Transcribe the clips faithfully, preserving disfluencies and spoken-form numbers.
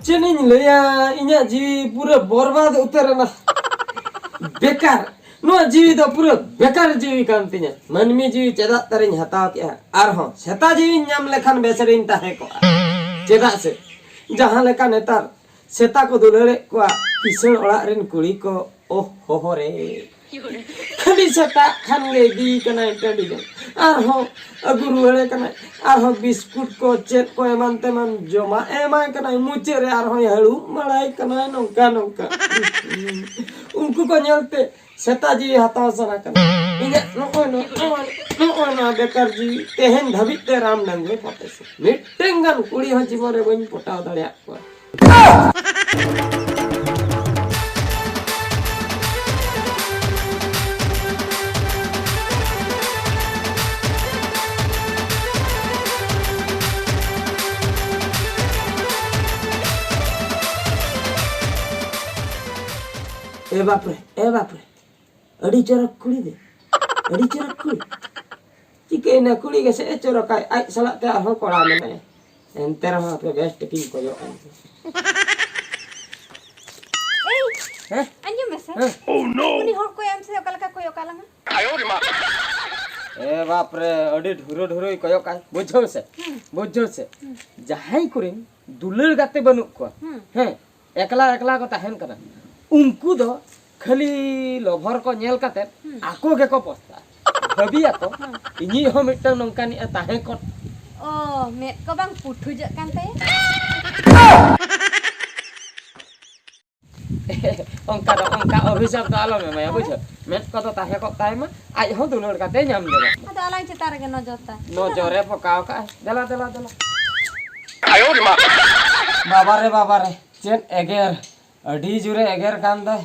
ᱪᱮᱫ ᱤᱧ ᱞᱟᱹᱭᱟ, ᱤᱧᱟᱹᱜ ᱡᱤᱣᱤ ᱯᱩᱨᱟᱹ ᱵᱚᱨᱵᱟᱫ ᱩᱛᱟᱹᱨ ᱮᱱᱟ᱾ ᱵᱮᱠᱟᱨ, ᱱᱚᱣᱟ ᱡᱤᱣᱤ ᱫᱚ ᱯᱩᱨᱟᱹ ᱵᱮᱠᱟᱨ ᱡᱤᱣᱤ ᱠᱟᱱ ᱛᱤᱧᱟᱹ᱾ ᱢᱟᱹᱱᱢᱤ ᱡᱤᱣᱤ ᱪᱮᱫᱟᱜ ᱛᱟᱨᱤᱧ ᱦᱟᱛᱟᱣ ᱠᱮᱜᱼᱟ? ᱟᱨᱦᱚᱸ ᱥᱮᱛᱟ ᱡᱤᱣᱤᱧ ᱧᱟᱢ ᱞᱮᱠᱷᱟᱱ ᱵᱮᱥ ᱨᱤᱧ ᱛᱟᱦᱮᱸ ᱠᱚᱜᱼᱟ᱾ ᱪᱮᱫᱟᱜ ᱥᱮ ᱡᱟᱦᱟᱸ ᱞᱮᱠᱟ ᱱᱮᱛᱟᱨ ᱥᱮᱛᱟ ᱠᱚ ᱫᱩᱞᱟᱹᱲᱮᱫ ᱠᱚᱣᱟ ᱠᱤᱥᱟᱹᱬ ᱚᱲᱟᱜ ᱨᱮᱱ ᱠᱩᱲᱤ ᱠᱚ, ᱳᱦ ᱦᱳ ᱦᱳ ᱨᱮ᱾ ᱠᱷᱟᱹᱞᱤ ᱥᱮᱛᱟᱜ ᱠᱷᱟᱱ ᱜᱮ ᱤᱫᱤᱭᱮ ᱠᱟᱱᱟᱭ ᱴᱟᱺᱰᱤ ᱜᱟᱱ, ᱟᱨᱦᱚᱸ ᱟᱹᱜᱩ ᱨᱩᱣᱟᱹᱲᱮ ᱠᱟᱱᱟᱭ, ᱟᱨᱦᱚᱸ ᱵᱤᱥᱠᱩᱴ ᱠᱚ ᱪᱮᱫ ᱠᱚ ᱮᱢᱟᱱ ᱛᱮᱢᱟᱱ ᱡᱚᱢᱟᱜ ᱮ ᱮᱢᱟᱭ ᱠᱟᱱᱟᱭ, ᱢᱩᱪᱟᱹᱫ ᱨᱮ ᱟᱨᱦᱚᱸᱭ ᱦᱟᱹᱲᱩᱵ ᱵᱟᱲᱟᱭ ᱠᱟᱱᱟᱭ ᱱᱚᱝᱠᱟ ᱱᱚᱝᱠᱟ᱾ ᱩᱱᱠᱩ ᱠᱚ ᱧᱮᱞᱛᱮ ᱥᱮᱛᱟ ᱡᱤᱣᱤ ᱦᱟᱛᱟᱣ ᱥᱟᱱᱟ ᱠᱟᱱᱟ᱾ ᱤᱧᱟᱹᱜ ᱱᱚᱜᱼᱚᱭ ᱱᱚᱣᱟ, ᱱᱚᱜᱼᱚᱭ, ᱱᱚᱜᱼᱚᱭ ᱱᱚᱣᱟ ᱵᱮᱠᱟᱨ ᱡᱤᱣᱤ ᱛᱮᱦᱮᱧ ᱫᱷᱟᱹᱵᱤᱡ ᱛᱮ ᱨᱟᱢ ᱰᱟᱝᱜᱩ ᱯᱚᱴᱮ ᱥᱮ ᱢᱤᱫᱴᱮᱱ ᱜᱟᱱ ᱠᱩᱲᱤ ᱦᱚᱸ ᱡᱤᱵᱚᱱ ᱨᱮ ᱵᱟᱹᱧ ᱯᱚᱴᱟᱣ ᱫᱟᱲᱮᱭᱟᱜ ᱠᱚᱣᱟ᱾ ᱮ ᱵᱟᱯᱨᱮ, ᱮ ᱵᱟᱯᱨᱮ, ᱟᱹᱰᱤ ᱪᱚᱨᱚᱠ ᱠᱩᱲᱤ ᱫᱚ, ᱟᱹᱰᱤ ᱪᱚᱨᱚᱠ ᱠᱩᱲᱤ᱾ ᱪᱤᱠᱟᱹᱭᱮᱱᱟ? ᱠᱩᱲᱤ ᱜᱮᱥᱮ ᱮ ᱪᱚᱨᱚᱠᱟᱭ, ᱟᱡ ᱥᱟᱞᱟᱜ ᱛᱮ ᱟᱨᱦᱚᱸ ᱠᱚᱲᱟ ᱢᱮᱱᱟᱭᱟ᱾ ᱮᱱᱛᱮ ᱨᱮᱦᱚᱸ ᱦᱟᱯᱮ ᱵᱮᱥ ᱴᱷᱤᱠᱤᱧ ᱠᱚᱭᱚᱜ ᱟᱭ ᱜᱮ᱾ ᱮᱭ, ᱦᱮᱸ? ᱟᱸᱡᱚᱢ ᱢᱮᱥᱮ᱾ ᱦᱮᱸ? ᱩᱱᱤ ᱦᱚᱲ ᱠᱚᱭᱚᱜ ᱢᱮᱥᱮ, ᱚᱠᱟ ᱞᱮᱠᱟ ᱠᱚᱭᱚᱜ ᱠᱟᱜ ᱞᱟᱝᱟ᱾ ᱮ ᱵᱟᱯ ᱨᱮ, ᱟᱹᱰᱤ ᱰᱷᱩᱨᱩ ᱰᱷᱩᱨᱩᱭ ᱠᱚᱭᱚᱜ ᱠᱟᱜ, ᱵᱩᱡᱷᱟᱹᱣ ᱥᱮ? ᱦᱩᱸ᱾ ᱵᱩᱡᱷᱟᱹᱣ ᱥᱮ? ᱦᱩᱸ᱾ ᱡᱟᱦᱟᱸᱭ ᱠᱚᱨᱮᱱ ᱫᱩᱞᱟᱹᱲ ᱜᱟᱛᱮ ᱵᱟᱹᱱᱩᱜ ᱠᱚᱣᱟ, ᱦᱩᱸ᱾ ᱦᱮᱸ, ᱮᱠᱞᱟ ᱮᱠᱞᱟ ᱠᱚ ᱛᱟᱦᱮᱱ ᱠᱟᱱᱟ, ᱩᱱᱠᱩ ᱫᱚ ᱠᱷᱟᱹᱞᱤ ᱞᱚᱵᱷᱚᱨ ᱠᱚ ᱧᱮᱞ ᱠᱟᱛᱮ ᱦᱩᱸ᱾ ᱟᱠᱚ ᱜᱮᱠᱚ ᱯᱚᱥᱛᱟᱜᱼᱟ᱾ ᱵᱷᱟᱹᱵᱤᱭᱟᱠᱚ, ᱦᱩᱸ᱾ ᱤᱧᱤᱡ ᱦᱚᱸ ᱢᱤᱫᱴᱟᱝ ᱱᱚᱝᱠᱟᱱᱤᱡ ᱮ ᱛᱟᱦᱮᱸ ᱠᱚᱜ᱾ ᱚ, ᱢᱮᱫ ᱠᱚ ᱵᱟᱝ ᱯᱩᱴᱷᱩᱡᱚᱜ ᱠᱟᱱ ᱛᱟᱭᱟ? ᱚᱱᱠᱟ ᱫᱚ, ᱚᱱᱠᱟ ᱚᱵᱷᱤᱥᱟᱯ ᱫᱚ ᱟᱞᱚᱢ ᱮᱢᱟᱭᱟ, ᱵᱩᱡᱷᱟᱹᱣ? ᱢᱮᱫ ᱠᱚᱫᱚ ᱛᱟᱦᱮᱸ ᱠᱚᱜ ᱛᱟᱭ ᱢᱟ, ᱟᱡ ᱦᱚᱸ ᱫᱩᱞᱟᱹᱲ ᱠᱟᱛᱮ ᱧᱟᱢ ᱡᱚᱝᱚᱜ ᱢᱟ᱾ ᱟᱫᱚ ᱟᱞᱟᱝ ᱪᱮᱛᱟᱱ ᱨᱮᱜᱮ ᱱᱚᱡᱚᱨ ᱛᱟᱭ᱾ ᱱᱚᱡᱚᱨᱮ ᱯᱚᱠᱟᱣ ᱠᱟᱜᱼᱟᱭ᱾ ᱫᱮᱞᱟ, ᱫᱮᱞᱟ, ᱫᱮᱞᱟ᱾ ᱵᱟᱵᱟ ᱨᱮ, ᱵᱟᱵᱟ ᱨᱮ, ᱪᱮᱫ ᱮᱜᱮᱨ! ᱟᱹᱰᱤ ᱡᱳᱨᱮ ᱮᱜᱮᱨ ᱠᱟᱱ ᱫᱚᱭ᱾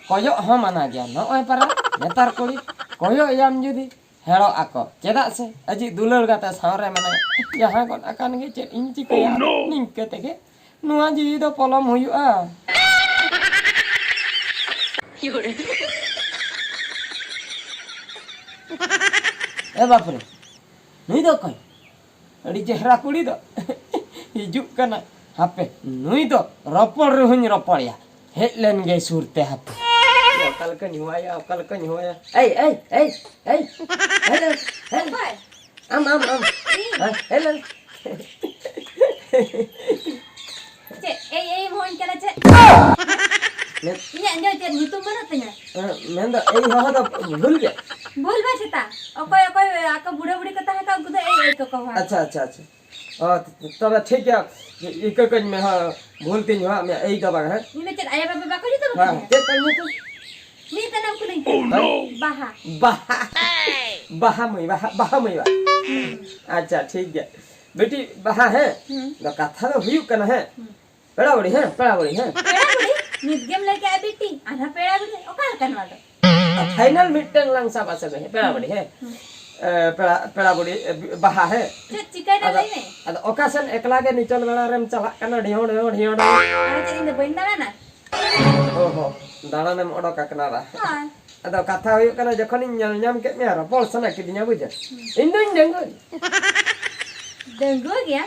ᱠᱚᱭᱚᱜ ᱦᱚᱸ ᱢᱟᱱᱟ ᱜᱮᱭᱟ᱾ ᱱᱚᱜᱼᱚᱭ ᱯᱟᱨᱟ ᱱᱮᱛᱟᱨ ᱠᱩᱲᱤ, ᱠᱚᱭᱚᱜ ᱮᱭᱟᱢ ᱡᱩᱫᱤ, ᱦᱮᱲᱚᱜ ᱟᱠᱚ᱾ ᱪᱮᱫᱟᱜ ᱥᱮ ᱟᱡᱤᱡ ᱫᱩᱞᱟᱹᱲ ᱜᱟᱛᱮ ᱥᱟᱶ ᱨᱮ ᱢᱮᱱᱟᱭᱟ᱾ ᱡᱟᱦᱟᱸ ᱜᱚᱫ ᱟᱠᱟᱱ ᱜᱮ, ᱪᱮᱫ ᱤᱧ ᱪᱤᱠᱟᱹᱭᱟ? Oh, no! ᱱᱤᱝᱠᱟᱹ ᱛᱮᱜᱮ ᱱᱚᱣᱟ ᱡᱤᱣᱤ ᱫᱚ ᱯᱚᱞᱚᱢ ᱦᱩᱭᱩᱜᱼᱟ᱾ ᱮ ᱵᱟᱯᱨᱮ, ᱱᱩᱭ ᱫᱚ ᱚᱠᱚᱭ? ᱟᱹᱰᱤ ᱪᱮᱦᱨᱟ ᱠᱩᱲᱤ ᱫᱚ᱾ ᱦᱤᱡᱩᱜ ᱠᱟᱱᱟ᱾ ᱦᱟᱯᱮ, ᱱᱩᱭ ᱫᱚ ᱨᱚᱯᱚᱲ ᱨᱮᱦᱚᱸᱧ ᱨᱚᱯᱚᱲᱮᱭᱟ᱾ ᱦᱮᱡ ᱞᱮᱱ ᱜᱮ ᱥᱩᱨ ᱛᱮ ᱦᱟᱯᱮ᱾ ᱚᱠᱟ ᱞᱮᱠᱟᱧ ᱦᱚᱦᱚᱣᱟᱭᱟ, ᱚᱠᱟ ᱞᱮᱠᱟᱧ ᱦᱚᱦᱚᱣᱟᱭᱟ? ᱮᱭ, ᱮᱭ, ᱮᱭ, ᱮᱭ, ᱦᱮᱞᱳ, ᱦᱮᱞ᱾ ᱚᱠᱚᱭ? ᱟᱢ, ᱟᱢ, ᱟᱢ᱾ ᱤᱧ? ᱦᱮᱸ, ᱦᱮᱞᱳ᱾ ᱪᱮᱫ? ᱮᱭ, ᱮᱭ ᱮᱢ ᱦᱚᱦᱚᱧ ᱠᱟᱱᱟ ᱪᱮᱫ? ᱢᱮᱱ- ᱤᱧᱟᱹᱜ ᱧᱩ-, ᱪᱮᱫ ᱧᱩᱛᱩᱢ ᱵᱟᱹᱱᱩᱜ ᱛᱤᱧᱟ? ᱦᱮᱸ, ᱢᱮᱱᱫᱚ ᱮᱭ ᱦᱚᱦᱚ ᱫᱚ ᱵᱷᱩᱞ ᱜᱮ? ᱵᱷᱩᱞ ᱵᱟᱝ ᱪᱮᱛᱟ᱾ ᱚᱠᱚᱭ, ᱚᱠᱚᱭ ᱟᱠᱚ ᱵᱩᱲᱟᱹ ᱵᱩᱲᱤ ᱠᱚ ᱛᱟᱦᱮᱸ ᱠᱚᱜᱼᱟ, ᱩᱱᱠᱩ ᱫᱚ ᱮᱭ, ᱮᱭ ᱠᱚ ᱦᱚᱦᱚᱣᱟ᱾ ᱟᱪᱪᱷᱟ, ᱟᱪᱪᱷᱟ, ᱟᱪᱪᱷᱟ᱾ ᱚ, ᱛᱚᱵᱮ ᱴᱷᱤᱠ ᱜᱮᱭᱟ᱾ ᱤᱠᱟᱹ ᱠᱟᱹᱧ ᱢᱮ, ᱦᱮᱸ, ᱵᱷᱩᱞ ᱛᱤᱧ ᱦᱚᱦᱚᱣᱟᱜ ᱢᱮᱭᱟ, ᱮᱭ ᱫᱚ ᱵᱟᱝ, ᱦᱮᱸ? ᱤᱧ ᱫᱚ ᱪᱮᱫ ᱟᱭᱳ ᱵᱟᱵᱟ ᱵᱟᱠᱚ ᱧᱩᱛᱩᱢ ᱦᱮᱸ, ᱟᱠᱟᱫᱤᱧᱟ? ᱪᱮᱫ ᱛᱟᱢ ᱧᱩᱛᱩᱢ? ᱢᱤᱫ ᱛᱟᱭᱱᱚᱢ ᱠᱩᱞᱤᱧ ᱯᱮ᱾ ᱵᱟᱦᱟ᱾ ᱵᱟᱦᱟ᱾ ᱵᱟᱦᱟ ᱢᱟᱹᱭ, ᱵᱟᱦᱟ, ᱵᱟᱦᱟ ᱢᱟᱹᱭ, ᱵᱟᱦᱟ᱾ ᱟᱪᱪᱷᱟ, ᱴᱷᱤᱠ ᱜᱮᱭᱟ᱾ ᱵᱤᱴᱤ, ᱵᱟᱦᱟ, ᱦᱮᱸ? ᱦᱩᱸ᱾ ᱟᱫᱚ ᱠᱟᱛᱷᱟ ᱫᱚ ᱦᱩᱭᱩᱜ ᱠᱟᱱᱟ, ᱦᱮᱸ? ᱦᱩᱸ᱾ ᱯᱮᱲᱟ ᱵᱩᱲᱦᱤ, ᱦᱮᱸ? ᱯᱮᱲᱟ ᱵᱩᱲᱦᱤ, ᱦᱮᱸ? ᱯᱮᱲᱟ ᱵᱩᱲᱦᱤ? ᱱᱤᱛ ᱜᱮᱢ ᱞᱟᱹᱭ ᱠᱮᱜᱼᱟ ᱵᱤᱴᱤ, ᱟᱨᱦᱚᱸ ᱯᱮᱲᱟ ᱵᱩᱲᱦᱤ? ᱚᱠᱟ ᱞᱮᱠᱟ ᱱᱚᱣᱟ ᱫᱚ? ᱯᱷᱟᱭᱱᱟᱞ ᱢᱤᱫᱴᱟᱝ ᱞᱟᱝ ᱥᱟᱵᱟ ᱥᱮ, ᱦᱮᱸ, ᱯᱮᱲᱟ ᱵᱩᱲᱦᱤ, ᱦᱮᱸ? ᱦᱩᱸ᱾ ᱮ, ᱯᱮᱲᱟ, ᱯᱮᱲᱟ ᱵᱩᱲᱦᱤ, ᱮ, ᱵᱟᱦᱟ, ᱦᱮᱸ? ᱪᱮᱫ ᱪᱤᱠᱟᱹᱭᱮᱱᱟ ᱟᱫᱚ, ᱞᱟᱹᱭ ᱢᱮ? ᱟᱫᱚ ᱚᱠᱟ ᱥᱮᱱ ᱮᱠᱞᱟ ᱜᱮ ᱱᱤᱪᱚᱞ ᱵᱮᱲᱟ ᱨᱮᱢ ᱪᱟᱞᱟᱜ ᱠᱟᱱᱟ, ᱰᱷᱤᱭᱚᱸ, ᱰᱷᱤᱭᱚᱸ, ᱰᱷᱤᱭᱚᱸ, ᱰᱷᱤᱭᱚᱸ? ᱟᱨ ᱪᱮᱫ ᱤᱧ ᱫᱚ ᱵᱟᱹᱧ ᱫᱟᱬᱟᱱᱟ? ᱚ ᱦᱚ, ᱫᱟᱬᱟᱱᱮᱢ ᱚᱰᱚᱠ ᱟᱠᱟᱱᱟ ᱵᱟ? ᱦᱳᱭ᱾ ᱟᱫᱚ ᱠᱟᱛᱷᱟ ᱦᱩᱭᱩᱜ ᱠᱟᱱᱟ, ᱡᱚᱠᱷᱚᱱᱤᱧ ᱧᱮᱞ ᱧᱟᱢ ᱠᱮᱫ ᱢᱮᱭᱟ, ᱨᱚᱯᱚᱲ ᱥᱟᱱᱟ ᱠᱤᱫᱤᱧᱟ, ᱵᱩᱡᱷᱟᱹᱣ? ᱦᱩᱸ᱾ ᱤᱧ ᱫᱩᱧ ᱰᱟᱺᱜᱩᱣᱟᱹ ᱜᱮᱭᱟ᱾ ᱰᱟᱺᱜᱩᱣᱟᱹ ᱜᱮᱭᱟ?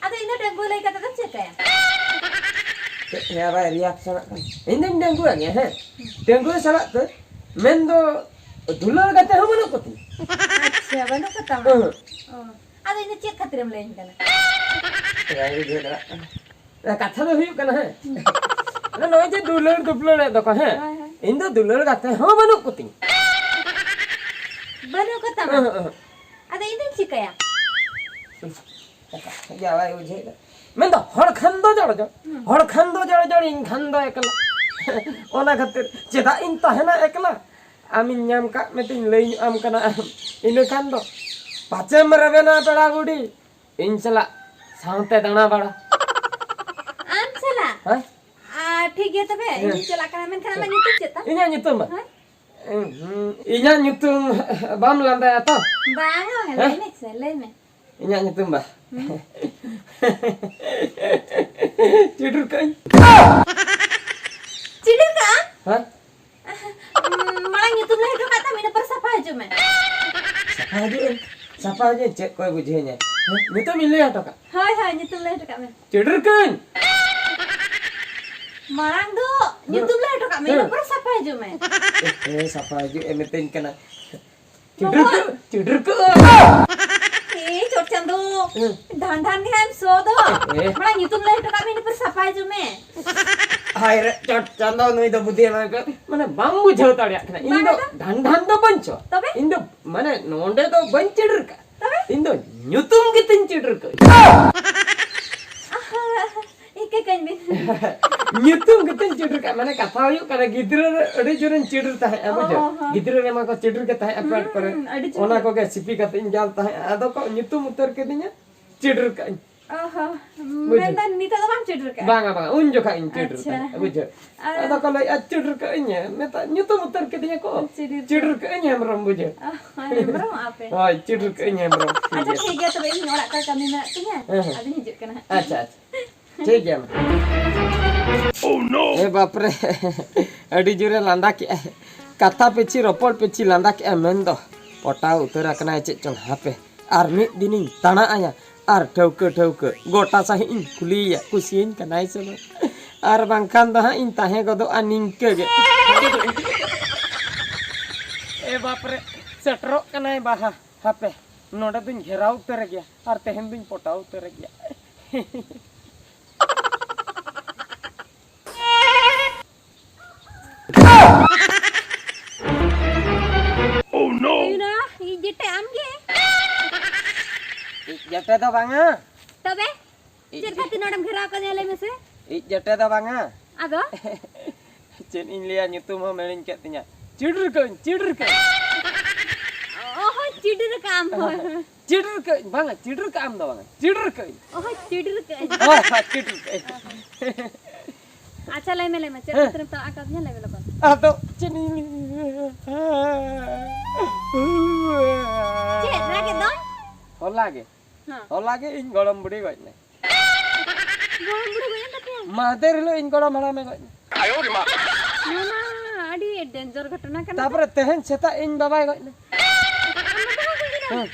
ᱟᱫᱚ ᱤᱧ ᱫᱚ ᱰᱟᱺᱜᱩᱣᱟᱹ ᱞᱟᱹᱭ ᱠᱟᱛᱮ ᱫᱚᱢ ᱪᱤᱠᱟᱹᱭᱟ? ᱪᱮᱫ ᱦᱮᱸ ᱵᱟᱭ ᱨᱤᱭᱟᱠᱥᱚᱱᱚᱜ ᱠᱟᱱᱟ? ᱤᱧ ᱫᱩᱧ ᱰᱟᱺᱜᱩᱣᱟᱹ ᱜᱮᱭᱟ, ᱦᱮᱸ᱾ ᱦᱩᱸ᱾ ᱰᱟᱺᱜᱩᱣᱟᱹ ᱥᱟᱞᱟᱜ ᱛᱮ ᱢᱮᱱᱫᱚ ᱫᱩᱞᱟᱹᱲ ᱜᱟᱛᱮ ᱦᱚᱸ ᱵᱟᱹᱱᱩᱜ ᱠᱚᱛᱤᱧᱟ᱾ ᱟᱪᱪᱷᱟ, ᱵᱟᱹᱱᱩᱜ ᱠᱚᱛᱟᱢᱟ? ᱦᱩᱸ᱾ ᱚ᱾ ᱟᱫᱚ ᱤᱧ ᱫᱚ ᱪᱮᱫ ᱠᱷᱟᱹᱛᱤᱨᱮᱢ ᱞᱟᱹᱭᱟᱹᱧ ᱠᱟᱱᱟ? ᱵᱟᱭ ᱵᱩᱡᱷᱟᱹᱣ ᱫᱟᱲᱮᱭᱟᱜ ᱠᱟᱱᱟ᱾ ᱠᱟᱛᱷᱟ ᱫᱚ ᱦᱩᱭᱩᱜ ᱠᱟᱱᱟ, ᱦᱮᱸ᱾ ᱦᱩᱸ᱾ ᱟᱫᱚ ᱱᱚᱜᱼᱚᱭ ᱡᱮ ᱫᱩᱞᱟᱹᱲ ᱫᱩᱯᱞᱟᱹᱲᱮᱫ ᱫᱚᱠᱚ, ᱦᱮᱸ᱾ ᱦᱳᱭ, ᱦᱳᱭ᱾ ᱤᱧ ᱫᱚ ᱫᱩᱞᱟᱹᱲ ᱜᱟᱛᱮ ᱦᱚᱸ ᱵᱟᱹᱱᱩᱜ ᱠᱚᱛᱤᱧᱟ᱾ ᱵᱟᱹᱱᱩᱜ ᱠᱚᱛᱟᱢᱟ? ᱚᱦᱚᱸ, ᱚᱦᱚᱸ᱾ ᱟᱫᱚ ᱤᱧ ᱫᱚᱧ ᱪᱤᱠᱟᱹᱭᱟ? ᱡᱟᱶᱟᱭ ᱵᱩᱡᱷᱟᱹᱣ ᱫᱟ᱾ ᱢᱮᱱᱫᱚ ᱦᱚᱲ ᱠᱷᱟᱱ ᱫᱚ ᱡᱚᱲ ᱡᱚᱲ, ᱦᱩᱸ᱾ ᱦᱚᱲ ᱠᱷᱟᱱ ᱫᱚ ᱡᱚᱲ ᱡᱚᱲ, ᱤᱧ ᱠᱷᱟᱱ ᱫᱚ ᱮᱠᱞᱟ᱾ ᱚᱱᱟ ᱠᱷᱟᱹᱛᱤᱨ ᱪᱮᱫᱟᱜ ᱤᱧ ᱛᱟᱦᱮᱱᱟ ᱮᱠᱞᱟ? ᱟᱢᱤᱧ ᱧᱟᱢ ᱠᱟᱜ ᱢᱮᱛᱮᱧ ᱞᱟᱹᱭ ᱧᱚᱜ ᱟᱢ ᱠᱟᱱᱟ᱾ ᱤᱱᱟᱹ ᱠᱷᱟᱱ ᱫᱚ ᱯᱟᱪᱮᱢ ᱨᱮᱵᱮᱱᱟ ᱯᱮᱲᱟ ᱵᱩᱰᱷᱤ, ᱤᱧ ᱥᱟᱞᱟᱜ ᱥᱟᱶᱛᱮ ᱫᱟᱬᱟ ᱵᱟᱲᱟ᱾ ᱟᱢ ᱥᱟᱞᱟᱜ? ᱦᱮᱸ? ᱟᱨ ᱴᱷᱤᱠ ᱜᱮᱭᱟ ᱛᱚᱵᱮ, ᱦᱮᱸ᱾ ᱤᱧᱤᱧ ᱪᱟᱞᱟᱜ ᱠᱟᱱᱟ, ᱢᱮᱱᱠᱷᱟᱱ ᱟᱢᱟᱜ ᱧᱩᱛᱩᱢ ᱪᱮᱫ ᱛᱟᱢ? ᱤᱧᱟᱹᱜ ᱧᱩᱛᱩᱢ ᱵᱟ? ᱦᱮᱸ? ᱩᱸ, ᱦᱩᱸ, ᱤᱧᱟᱹᱜ ᱧᱩᱛᱩᱢ ᱵᱟᱢ ᱞᱟᱸᱫᱟᱭᱟ ᱛᱚ? ᱵᱟᱝᱟ, ᱦᱮᱸ? ᱞᱟᱹᱭ ᱢᱮᱥᱮ, ᱞᱟᱹᱭ ᱢᱮ᱾ ᱤᱧᱟᱹᱜ ᱧᱩᱛᱩᱢ ᱵᱟ? ᱦᱩᱸ᱾ ᱪᱤᱰᱤᱨ ᱠᱟᱜ ᱟᱹᱧ᱾ ᱪᱤᱰᱤᱨ ᱠᱟᱜ ᱟᱢ? ᱦᱮᱸ? ᱩᱸ, ᱢᱟᱲᱟᱝ ᱧᱩᱛᱩᱢ ᱞᱟᱹᱭ ᱦᱚᱴᱚ ᱠᱟᱜ ᱛᱟᱢ, ᱤᱱᱟᱹ ᱯᱚᱨᱮ ᱥᱟᱯᱷᱟ ᱦᱤᱡᱩᱜ ᱢᱮ᱾ ᱥᱟᱯᱷᱟ ᱦᱤᱡᱩᱜ ᱟᱹᱧ, ᱥᱟᱯᱷᱟ ᱦᱤᱡᱩᱜ ᱟᱹᱧ, ᱪᱮᱫ ᱠᱚᱭ ᱵᱩᱡᱷᱟᱹᱣᱧᱟ? ᱦᱮᱸ? ᱧᱩᱛᱩᱢ ᱤᱧ ᱞᱟᱹᱭ ᱦᱚᱴᱚ ᱠᱟᱜ᱾ ᱦᱳᱭ, ᱦᱳᱭ, ᱧᱩᱛᱩᱢ ᱞᱟᱹᱭ ᱦᱚᱴᱚ ᱠᱟᱜ ᱢᱮ᱾ ᱪᱤᱰᱤᱨ ᱠᱟᱹᱧ᱾ ᱢᱟᱲᱟᱝ ᱫᱚ ᱧᱩᱛᱩᱢ ᱞᱟᱹᱭ ᱦᱚᱴᱚ ᱠᱟᱜ ᱢᱮ, ᱤᱱᱟᱹ ᱦᱮᱸ᱾ ᱯᱚᱨᱮ ᱥᱟᱯᱷᱟ ᱦᱤᱡᱩᱜ ᱢᱮ᱾ ᱮ, ᱥᱟᱯᱷᱟ ᱦᱤᱡᱩᱜ ᱮ ᱢᱤᱛᱟᱹᱧ ᱠᱟᱱᱟ᱾ ᱪᱤᱰᱤᱨ ᱠᱟᱹᱜ, ᱪᱤᱰᱤᱨ ᱠᱟᱹᱜ᱾ ᱮ, ᱪᱚᱴ ᱪᱟᱸᱫᱳ᱾ ᱦᱮᱸ᱾ ᱰᱷᱟᱱ ᱰᱷᱟᱱ ᱜᱮ ᱦᱟᱸᱜ ᱮᱢ ᱥᱚ ᱫᱚ᱾ ᱮ᱾ ᱢᱟᱲᱟᱝ ᱧᱩᱛᱩᱢ ᱞᱟᱹᱭ ᱦᱚᱴᱚ ᱠᱟᱜ ᱢᱮ, ᱤᱱᱟᱹ ᱯᱚᱨᱮ ᱥᱟᱯᱷᱟ ᱦᱤᱡᱩᱜ ᱢᱮ᱾ ᱦᱟᱭ ᱨᱮ, ᱪᱚᱴ ᱪᱟᱸᱫᱳ, ᱱᱩᱭ ᱫᱚ ᱵᱩᱫᱷᱤ ᱮᱢᱟᱭ ᱯᱮ᱾ ᱢᱟᱱᱮ, ᱵᱟᱢ ᱵᱩᱡᱷᱟᱹᱣ ᱫᱟᱲᱮᱭᱟᱜ ᱠᱟᱱᱟ᱾ ᱤᱧ ᱵᱟᱝ ᱫᱚ ᱫᱚ᱾ ᱰᱷᱟᱱ ᱰᱷᱟᱱ ᱫᱚ ᱵᱟᱹᱧ ᱪᱚ᱾ ᱛᱚᱵᱮ? ᱤᱧ ᱫᱚ, ᱢᱟᱱᱮ, ᱱᱚᱸᱰᱮ ᱫᱚ ᱵᱟᱹᱧ ᱪᱤᱰᱤᱨ ᱠᱟᱜ᱾ ᱛᱚᱵᱮ? ᱤᱧ ᱫᱚ ᱧᱩᱛᱩᱢ ᱜᱮᱛᱤᱧ ᱪᱤᱰᱤᱨ ᱠᱟᱜ᱾ ᱟᱦᱟ, ᱤᱠᱟᱹ ᱠᱟᱹᱧ ᱵᱤᱱ᱾ ᱧᱩᱛᱩᱢ ᱜᱮᱛᱤᱧ ᱪᱤᱰᱤᱨ ᱠᱟᱜ᱾ ᱢᱟᱱᱮ, ᱠᱟᱛᱷᱟ ᱦᱩᱭᱩᱜ ᱠᱟᱱᱟ, ᱜᱤᱫᱽᱨᱟᱹ ᱨᱮ ᱟᱹᱰᱤ ᱡᱳᱨᱤᱧ ᱪᱤᱰᱤᱨ ᱛᱟᱦᱮᱸᱜᱼᱟ, ᱚ, ᱵᱩᱡᱷᱟᱹᱣ? ᱦᱚᱸ᱾ ᱜᱤᱫᱽᱨᱟᱹ ᱨᱮᱢᱟ ᱠᱚ ᱪᱤᱰᱤᱨ ᱜᱮ ᱛᱟᱦᱮᱸᱜᱼᱟ, ᱯᱮᱴ ᱠᱚᱨᱮ᱾ ᱦᱩᱸ, ᱟᱹᱰᱤ ᱡᱳᱨ᱾ ᱚᱱᱟ ᱠᱚᱜᱮ ᱥᱤᱯᱤ ᱠᱟᱛᱮ ᱤᱧ ᱡᱟᱞ ᱛᱟᱦᱮᱸᱜᱼᱟ᱾ ᱟᱫᱚ ᱠᱚ ᱧᱩᱛᱩᱢ ᱩᱛᱟᱹᱨ ᱠᱤᱫᱤᱧᱟ᱾ ᱪᱤᱰᱤᱨ ᱠᱟᱜ ᱟᱹᱧ᱾ ᱚ ᱦᱚᱸ, ᱵᱩᱡᱷᱟᱹᱣ᱾ ᱢᱮᱱᱫᱚ ᱱᱤᱛᱚᱜ ᱫᱚ ᱵᱟᱢ ᱪᱤᱰᱤᱨ ᱠᱟᱜᱼᱟ? ᱵᱟᱝᱟ, ᱵᱟᱝᱟ, ᱩᱱ ᱡᱚᱠᱷᱟᱜ ᱤᱧ ᱪᱤᱰᱤᱨ ᱟᱪᱪᱷᱟ᱾ ᱛᱟᱦᱮᱸᱫ, ᱵᱩᱡᱷᱟᱹᱣ᱾ ᱟᱨ ᱟᱫᱚ ᱠᱚ ᱞᱟᱹᱭᱮᱫᱼᱟ, "ᱪᱤᱰᱤᱨ ᱠᱟᱜ ᱟᱹᱧ", ᱢᱮᱛᱟ, ᱧᱩᱛᱩᱢ ᱩᱛᱟᱹᱨ ᱠᱤᱫᱤᱧᱟ ᱠᱚ᱾ ᱪᱤᱰᱤᱨ ᱠᱟᱜ᱾ ᱪᱤᱰᱤᱨ ᱠᱟᱜ ᱟᱹᱧ ᱦᱮᱢᱵᱨᱚᱢ, ᱵᱩᱡᱷᱟᱹᱣ᱾ ᱚ, ᱦᱮᱢᱵᱨᱚᱢ ᱟᱯᱮ᱾ ᱦᱳᱭ, ᱪᱤᱰᱤᱨ ᱠᱟᱜ ᱟᱹᱧ ᱦᱮᱢᱵᱨᱚᱢ, ᱴᱷᱤᱠ ᱟᱪᱪᱷᱟ, ᱜᱮᱭᱟ᱾ ᱴᱷᱤᱠ ᱜᱮᱭᱟ, ᱛᱚᱵᱮ ᱤᱧ ᱚᱲᱟᱜ ᱠᱚᱨᱮ ᱠᱟᱹᱢᱤ ᱢᱮᱱᱟᱜ ᱛᱤᱧᱟ᱾ ᱦᱮᱸ, ᱦᱮᱸ᱾ ᱟᱫᱚᱧ ᱦᱤᱡᱩᱜ ᱠᱟᱱᱟ ᱦᱟᱸᱜ᱾ ᱟᱪᱪᱷᱟ, ᱟᱪᱪᱷᱟ᱾ ᱴᱷᱤᱠ ᱜᱮᱭᱟ, ᱢᱟ᱾ ᱮ ᱵᱟᱯ ᱨᱮ, ᱟᱹᱰᱤ ᱡᱳᱨᱮ ᱞᱟᱸᱫᱟ ᱠᱮᱜᱼᱟᱭ᱾ ᱠᱟᱛᱷᱟ ᱯᱤᱪᱷᱤ, ᱨᱚᱯᱚᱲ ᱯᱤᱪᱷᱤ ᱞᱟᱸᱫᱟ ᱠᱮᱜᱼᱟᱭ, ᱢᱮᱱᱫᱚ ᱯᱚᱴᱟᱣ ᱩᱛᱟᱹᱨ ᱟᱠᱟᱱᱟᱭ ᱪᱮᱫ ᱪᱚᱝ, ᱦᱟᱯᱮ᱾ ᱟᱨ ᱢᱤᱫ ᱫᱤᱱᱤᱧ ᱛᱟᱬᱟ ᱟᱭᱟ ᱟᱨ ᱴᱷᱟᱹᱣᱠᱟᱹ ᱴᱷᱟᱹᱣᱠᱟᱹ ᱜᱚᱴᱟ ᱥᱟᱺᱦᱤᱡ ᱤᱧ ᱠᱩᱞᱤᱭᱮᱭᱟ, ᱠᱩᱥᱤᱭᱟᱹᱧ ᱠᱟᱱᱟᱭ ᱥᱮ ᱵᱟᱝ᱾ ᱟᱨ ᱵᱟᱝᱠᱷᱟᱱ ᱫᱚ ᱦᱟᱸᱜ ᱤᱧ ᱛᱟᱦᱮᱸ ᱜᱚᱫᱚᱜᱼᱟ ᱱᱤᱝᱠᱟᱹ ᱜᱮ᱾ ᱮ ᱵᱟᱯ ᱨᱮ, ᱥᱮᱴᱮᱨᱚᱜ ᱠᱟᱱᱟᱭ ᱵᱟᱦᱟ᱾ ᱦᱟᱯᱮ, ᱱᱚᱰᱮ ᱫᱩᱧ ᱜᱷᱮᱨᱟᱣ ᱩᱛᱟᱹᱨ ᱜᱮᱭᱟ ᱟᱨ ᱛᱮᱦᱮᱧ ᱫᱩᱧ ᱯᱚᱴᱟᱣ ᱩᱛᱟᱹᱨ ᱜᱮᱭᱟ᱾ Oh no! ᱤᱧ ᱫᱚ, ᱤᱧ ᱡᱮᱴᱟ ᱟᱢ ᱜᱮ᱾ ᱤᱧ ᱡᱮᱴᱟ ᱫᱚ ᱵᱟᱝᱟ᱾ ᱛᱚᱵᱮ? ᱤᱧ ᱪᱮᱫ ᱠᱷᱟᱹᱛᱤᱨ ᱱᱚᱰᱮᱢ ᱜᱷᱮᱨᱟᱣ ᱠᱟᱫᱤᱧᱟ, ᱞᱟᱹᱭ ᱢᱮᱥᱮ? ᱤᱧ ᱡᱮᱴᱟ ᱫᱚ ᱵᱟᱝᱟ᱾ ᱟᱫᱚ? ᱪᱮᱫ ᱤᱧ ᱞᱟᱹᱭᱟ, ᱧᱩᱛᱩᱢ ᱦᱚᱸ ᱦᱤᱲᱤᱧ ᱠᱮᱫ ᱛᱤᱧᱟ᱾ ᱪᱤᱰᱤᱨ ᱠᱟᱹᱧ, ᱪᱤᱰᱤᱨ ᱠᱟᱹᱧ᱾ ᱚ ᱦᱚᱸ, ᱪᱤᱰᱤᱨ ᱠᱟᱜ ᱟᱢ᱾ ᱦᱳᱭ, ᱦᱳᱭ᱾ ᱪᱤᱰᱤᱨ ᱠᱟᱹᱧ, ᱵᱟᱝᱟ, ᱪᱤᱰᱤᱨ ᱠᱟᱜ ᱟᱢ ᱫᱚ ᱵᱟᱝᱟ, ᱪᱤᱰᱤᱨ ᱠᱟᱹᱧ᱾ ᱚ ᱦᱚᱸ, ᱪᱤᱰᱤᱨ ᱠᱟᱜ ᱟᱹᱧ᱾ ᱦᱳᱭ, ᱦᱳᱭ, ᱪᱤᱰᱤᱨ ᱠᱟᱹᱧ᱾ ᱟᱪᱪᱷᱟ, ᱞᱟᱹᱭ ᱢᱮ, ᱞᱟᱹᱭ ᱢᱮ, ᱪᱮᱫ ᱦᱮᱸ᱾ ᱠᱷᱟᱹᱛᱤᱨᱮᱢ ᱛᱟᱲᱟᱜ ᱟᱠᱟᱫᱤᱧᱟ? ᱞᱟᱹᱭ ᱢᱮ ᱞᱚᱜᱚᱱ᱾ ᱟᱫᱚ ᱪᱮᱫ ᱤᱧ ᱞᱟᱹᱭᱟ? ᱪᱮᱫ ᱨᱟᱜᱮᱫ ᱫᱚᱢ? ᱦᱚᱞᱟ ᱜᱮ᱾ ᱦᱮᱸ᱾ ᱦᱚᱞᱟ ᱜᱮ ᱤᱧ ᱜᱚᱲᱚᱢ ᱵᱩᱰᱷᱤ ᱜᱚᱡ ᱮᱱᱟᱭ᱾ ᱜᱚᱲᱚᱢ ᱵᱩᱰᱷᱤ ᱢᱟᱦᱫᱮᱨ ᱦᱤᱞᱳᱜ ᱤᱧ ᱜᱚᱲᱚᱢ ᱦᱟᱲᱟᱢᱮ ᱜᱚᱡ ᱮᱱᱟ᱾ ᱱᱚᱣᱟ ᱢᱟ ᱟᱹᱰᱤ ᱰᱮᱧᱡᱟᱨ ᱜᱷᱚᱴᱚᱱᱟ ᱠᱟᱱᱟ᱾ ᱛᱟᱯᱚᱨᱮ ᱛᱮᱦᱮᱧ ᱥᱮᱛᱟᱜ ᱤᱧ ᱵᱟᱵᱟᱭ ᱜᱚᱡ ᱮᱱᱟ᱾ ᱦᱮᱸ᱾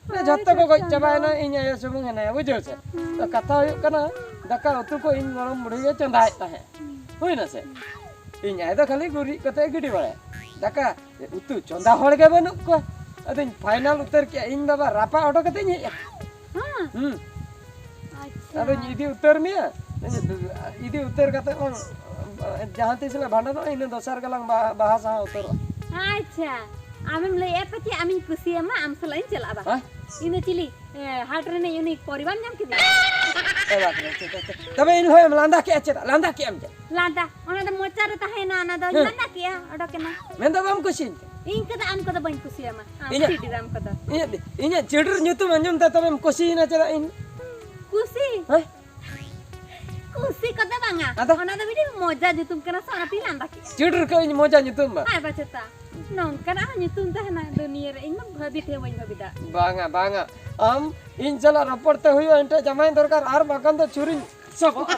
ᱢᱟᱱᱮ ᱡᱷᱚᱛᱚ ᱠᱚ ᱜᱚᱡ ᱪᱟᱵᱟᱭᱮᱱᱟ, ᱤᱧ ᱟᱭᱳ ᱥᱩᱢᱩᱝ ᱦᱮᱱᱟᱭᱟ, ᱵᱩᱡᱷᱟᱹᱣ ᱥᱮ? ᱛᱚ ᱠᱟᱛᱷᱟ ᱦᱩᱭᱩᱜ ᱠᱟᱱᱟ, ᱫᱟᱠᱟ ᱩᱛᱩ ᱠᱚ ᱤᱧ ᱜᱚᱲᱚᱢ ᱵᱩᱲᱦᱤ ᱜᱮ ᱪᱚᱸᱫᱟᱭᱮᱫ ᱛᱟᱦᱮᱸᱫ᱾ ᱦᱩᱭ ᱱᱟ ᱥᱮ? ᱤᱧ ᱟᱭᱳ ᱫᱚ ᱠᱷᱟᱹᱞᱤ ᱜᱩᱨᱤᱡ ᱠᱟᱛᱮ ᱜᱤᱰᱤ ᱵᱟᱲᱟᱭᱟ᱾ ᱫᱟᱠᱟ ᱩᱛᱩ ᱪᱚᱸᱫᱟ ᱦᱚᱲ ᱜᱮ ᱵᱟᱹᱱᱩᱜ ᱠᱚᱣᱟ᱾ ᱟᱫᱚᱧ ᱯᱷᱟᱭᱱᱟᱞ ᱩᱛᱟᱹᱨ ᱠᱮᱜᱼᱟ, ᱤᱧ ᱵᱟᱵᱟ ᱨᱟᱯᱟᱜ ᱦᱚᱴᱚ ᱠᱟᱛᱮᱧ ᱦᱮᱡ ᱟᱠᱟᱱᱟ᱾ ᱦᱮᱸ᱾ ᱦᱩᱸ᱾ ᱟᱪᱪᱷᱟ᱾ ᱟᱫᱚᱧ ᱤᱫᱤ ᱩᱛᱟᱹᱨ ᱢᱮᱭᱟ, ᱤᱫᱤ ᱩᱛᱟᱹᱨ ᱠᱟᱛᱮ ᱞᱟᱝ ᱡᱟᱦᱟᱸ ᱛᱤᱥ ᱞᱮ ᱵᱷᱟᱸᱰᱟᱱᱚᱜᱼᱟ, ᱤᱱᱟᱹ ᱫᱚᱥᱟᱨ ᱜᱮᱞᱟᱝ ᱵᱟᱦᱟ, ᱵᱟᱦᱟ ᱥᱟᱦᱟ ᱩᱛᱟᱹᱨᱚᱜᱼᱟ᱾ ᱟᱪᱪᱷᱟ, ᱟᱢᱮᱢ ᱞᱟᱹᱭᱮᱫᱼᱟ ᱯᱟᱪᱮ ᱟᱢᱤᱧ ᱠᱩᱥᱤᱭᱟᱢᱟ, ᱟᱢ ᱥᱟᱞᱟᱜ ᱤᱧ ᱪᱟᱞᱟᱜᱼᱟ ᱵᱟ᱾ ᱦᱮᱸ? ᱤᱧ ᱫᱚ ᱪᱤᱞᱤ, ᱮ, ᱦᱟᱴ ᱨᱤᱱᱤᱡ ᱩᱱᱤ ᱯᱚᱨᱤ ᱵᱟᱢ ᱧᱟᱢ ᱠᱮᱫᱮᱭᱟ? ᱮ ᱵᱟᱯ ᱨᱮ, ᱪᱮᱫ, ᱪᱮᱫ, ᱪᱮᱫ? ᱛᱚᱵᱮ ᱤᱧ ᱦᱚᱸ ᱞᱟᱸᱫᱟ ᱠᱮᱜᱼᱟ ᱪᱮᱫᱟᱜ? ᱞᱟᱸᱫᱟ ᱠᱮᱜᱼᱟᱢ ᱪᱮᱫ? ᱞᱟᱸᱫᱟ, ᱚᱱᱟ ᱫᱚ ᱢᱚᱪᱟ ᱨᱮ ᱛᱟᱦᱮᱸᱭᱮᱱᱟ, ᱚᱱᱟ ᱫᱚ ᱦᱮᱸ᱾ ᱞᱟᱸᱫᱟ ᱠᱮᱜᱼᱟ, ᱚᱰᱚᱠᱮᱱᱟ᱾ ᱢᱮᱱᱫᱚ ᱵᱟᱢ ᱠᱩᱥᱤᱭᱟᱹᱧ ᱠᱟᱱᱟ? ᱤᱧ ᱠᱚᱫᱚ ᱟᱢ ᱠᱚᱫᱚ ᱵᱟᱹᱧ ᱠᱩᱥᱤᱭᱟᱢᱟ, ᱟᱢ ᱤᱧᱟᱹᱜ ᱪᱤᱰᱤᱨ ᱟᱢ ᱠᱚᱫᱚ᱾ ᱤᱧᱟᱹᱜ, ᱤᱧᱟᱹᱜ ᱪᱤᱰᱤᱨ ᱧᱩᱛᱩᱢ ᱟᱸᱡᱚᱢ ᱛᱮ ᱛᱚᱵᱮᱢ ᱠᱩᱥᱤᱭᱮᱱᱟ ᱪᱮᱫᱟᱜ ᱤᱧ? ᱠᱩᱥᱤ? ᱦᱮᱸ? ᱠᱩᱥᱤ ᱠᱚᱫᱚ ᱵᱟᱝᱟ᱾ ᱟᱫᱚ? ᱚᱱᱟ ᱫᱚ ᱢᱤᱫᱴᱤᱡ ᱢᱚᱡᱟ ᱧᱩᱛᱩᱢ ᱠᱟᱱᱟ ᱥᱮ, ᱚᱱᱟᱛᱤᱧ ᱞᱟᱸᱫᱟ ᱠᱮᱜᱼᱟ᱾ ᱪᱤᱰᱤᱨ ᱠᱟᱹᱜ ᱟᱹᱧ ᱢᱚᱡᱟ ᱧᱩᱛᱩᱢ ᱢᱟ᱾ ᱟᱨ ᱵᱟᱪᱮᱛᱟ, ᱱᱚᱝᱠᱟᱱᱟᱜ ᱦᱚᱸ ᱧᱩᱛᱩᱢ ᱛᱟᱦᱮᱱᱟ ᱫᱩᱱᱤᱭᱟᱹ ᱨᱮ, ᱤᱧ ᱢᱟ ᱵᱷᱟᱹᱵᱤᱛ ᱦᱚᱸ ᱵᱟᱹᱧ ᱵᱷᱟᱹᱵᱤᱛᱟ᱾ ᱵᱟᱝᱟ, ᱵᱟᱝᱟ, ᱟᱢ ᱤᱧ ᱥᱟᱞᱟᱜ ᱨᱚᱯᱚᱲ ᱛᱮ ᱦᱩᱭᱩᱜᱼᱟ, ᱮᱱᱴᱮ ᱡᱟᱢᱟᱭ ᱫᱚᱨᱠᱟᱨ, ᱟᱨ ᱵᱟᱝᱠᱷᱟᱱ ᱫᱚ ᱪᱷᱩᱨᱤᱧ ᱥᱟᱵᱚᱜᱼᱟ᱾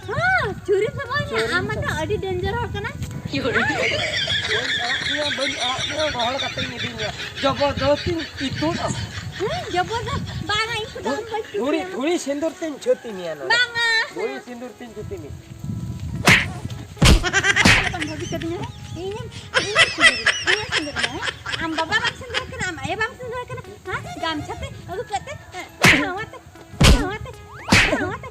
ᱦᱮᱸ, ᱪᱷᱩᱨᱤ ᱥᱟᱵᱚᱜ ᱤᱧ, ᱪᱷᱩᱨᱤ ᱟᱢ ᱢᱟᱛᱚ ᱥᱟᱵᱚᱜ᱾ ᱟᱹᱰᱤ ᱰᱮᱧᱡᱟᱨ ᱦᱚᱲ ᱠᱟᱱᱟ᱾ ᱤᱭᱩ ᱨᱮ᱾ ᱵᱟᱹᱧ ᱟᱲᱟᱜ ᱢᱮᱭᱟ, ᱵᱟᱹᱧ ᱟᱲᱟᱜ ᱢᱮᱭᱟ, ᱨᱚᱦᱚᱲ ᱠᱟᱛᱮᱧ ᱤᱫᱤ ᱢᱮᱭᱟ᱾ ᱡᱚᱵᱚᱨᱫᱚᱥᱛᱤᱧ ᱤᱛᱩᱫ ᱟᱢᱟ᱾ ᱦᱮᱸ, ᱡᱚᱵᱚᱨᱫᱚᱥ-, ᱵᱟᱝᱟ, ᱤᱧ ᱠᱚᱫᱚ ᱟᱢ ᱵᱟᱹᱧ ᱫᱷᱩᱲᱤ, ᱠᱩᱥᱤᱭᱟᱢᱟ᱾ ᱫᱷᱩᱲᱤ ᱥᱤᱸᱫᱩᱨ ᱛᱤᱧ ᱪᱷᱟᱹᱛᱤ ᱢᱮᱭᱟ ᱱᱚᱰᱮ᱾ ᱵᱟᱝᱟ᱾ ᱫᱷᱩᱲᱤ ᱥᱤᱸᱫᱩᱨ ᱛᱤᱧ ᱪᱷᱟᱹᱛᱤ ᱢᱮᱭᱟ᱾ ᱵᱟᱢ ᱵᱷᱟᱹᱵᱤ ᱠᱟᱹᱫᱤᱧᱟ, ᱦᱮᱸ? ᱤᱧᱮᱢ, ᱤᱧᱮᱢ ᱥᱤᱸᱫᱩᱨᱤᱧᱟ, ᱤᱧᱮᱢ ᱥᱤᱸᱫᱩᱨᱤᱧᱟ, ᱦᱮᱸ? ᱟᱢ ᱵᱟᱵᱟ ᱵᱟᱢ ᱥᱤᱸᱫᱩᱨ ᱠᱟᱱᱟ, ᱟᱢ ᱟᱭᱳ ᱵᱟᱢ ᱥᱤᱸᱫᱩᱨ ᱠᱟᱱᱟ, ᱦᱮᱸ? ᱜᱟᱢᱪᱷᱟ ᱛᱮ ᱟᱹᱜᱩ ᱠᱟᱛᱮ, ᱦᱮᱸ, ᱱᱚᱣᱟ ᱛᱮ, ᱱᱚᱣᱟ ᱛᱮ, ᱱᱚᱣᱟ ᱛᱮ,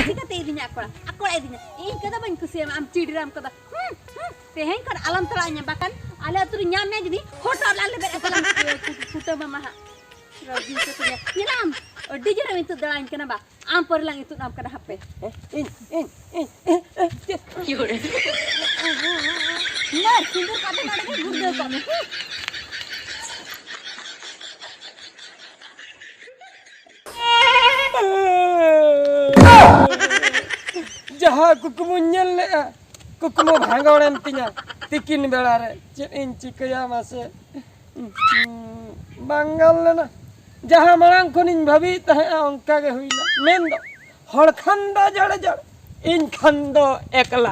ᱪᱤᱠᱟᱹᱛᱮ ᱤᱫᱤᱧᱟ ᱟᱠᱚᱲᱟ, ᱟᱠᱚᱲᱟ ᱤᱫᱤᱧᱟ᱾ ᱤᱧ ᱠᱚᱫᱚ ᱵᱟᱹᱧ ᱠᱩᱥᱤᱭᱟᱢᱟ, ᱟᱢ ᱪᱤᱰᱤᱨᱟᱢ ᱠᱚᱫᱚ᱾ ᱦᱩᱸ, ᱦᱩᱸ, ᱛᱮᱦᱮᱧ ᱠᱷᱚᱱ ᱟᱞᱚᱢ ᱛᱟᱲᱟᱧᱟ, ᱵᱟᱠᱷᱟᱱ ᱟᱞᱮ ᱟᱹᱛᱩ ᱨᱮ ᱧᱟᱢ ᱢᱮᱭᱟ ᱡᱩᱫᱤ, ᱦᱚᱴᱚᱜ ᱨᱮ ᱞᱮᱵᱮᱫ ᱠᱟᱛᱮ ᱞᱟᱝ ᱠᱩᱴᱟᱹᱢ ᱟᱢᱟ ᱦᱟᱸᱜ᱾ ᱨᱟᱹᱜᱤ ᱠᱟᱛᱮ ᱧᱮᱞᱟᱢ, ᱟᱹᱰᱤ ᱡᱳᱨᱮᱢ ᱤᱛᱩᱫ ᱫᱟᱲᱟᱧ ᱠᱟᱱᱟ ᱵᱟ᱾ ᱟᱢ ᱯᱚᱨᱮ ᱞᱟᱝ ᱤᱛᱩᱫ ᱟᱢ ᱠᱟᱱᱟ ᱦᱟᱯᱮ᱾ ᱤᱧ, ᱤᱧ, ᱤᱧ, ᱤᱧ, ᱤᱧ, ᱪᱮᱫ? ᱢᱟᱨ, ᱥᱤᱸᱫᱩᱨ ᱠᱟᱛᱮ ᱱᱚᱰᱮ ᱜᱮ ᱜᱩᱲᱫᱟᱹᱣ ᱠᱟᱜ ᱢᱮ᱾ ᱡᱟᱦᱟᱸ ᱠᱩᱠᱢᱩᱧ ᱧᱮᱞ ᱞᱮᱜᱼᱟ, ᱠᱩᱠᱢᱩ ᱵᱷᱟᱸᱜᱚᱲᱮᱱ ᱛᱤᱧᱟ ᱛᱤᱠᱤᱱ ᱵᱮᱲᱟ ᱨᱮ᱾ ᱪᱮᱫ ᱤᱧ ᱪᱤᱠᱟᱹᱭᱟ ᱢᱟᱥᱮ? ᱵᱟᱝ ᱜᱟᱱ ᱞᱮᱱᱟ᱾ ᱡᱟᱦᱟᱸ ᱢᱟᱲᱟᱝ ᱠᱷᱚᱱᱤᱧ ᱵᱷᱟᱹᱵᱤᱭᱮᱫ ᱛᱟᱦᱮᱸᱜᱼᱟ, ᱚᱱᱠᱟ ᱜᱮ ᱦᱩᱭᱱᱟ᱾ ᱢᱮᱱᱫᱚ, ᱦᱚᱲ ᱠᱷᱟᱱ ᱫᱚ ᱡᱚᱲ ᱡᱚᱲ, ᱤᱧ ᱠᱷᱟᱱ ᱫᱚ ᱮᱠᱞᱟ᱾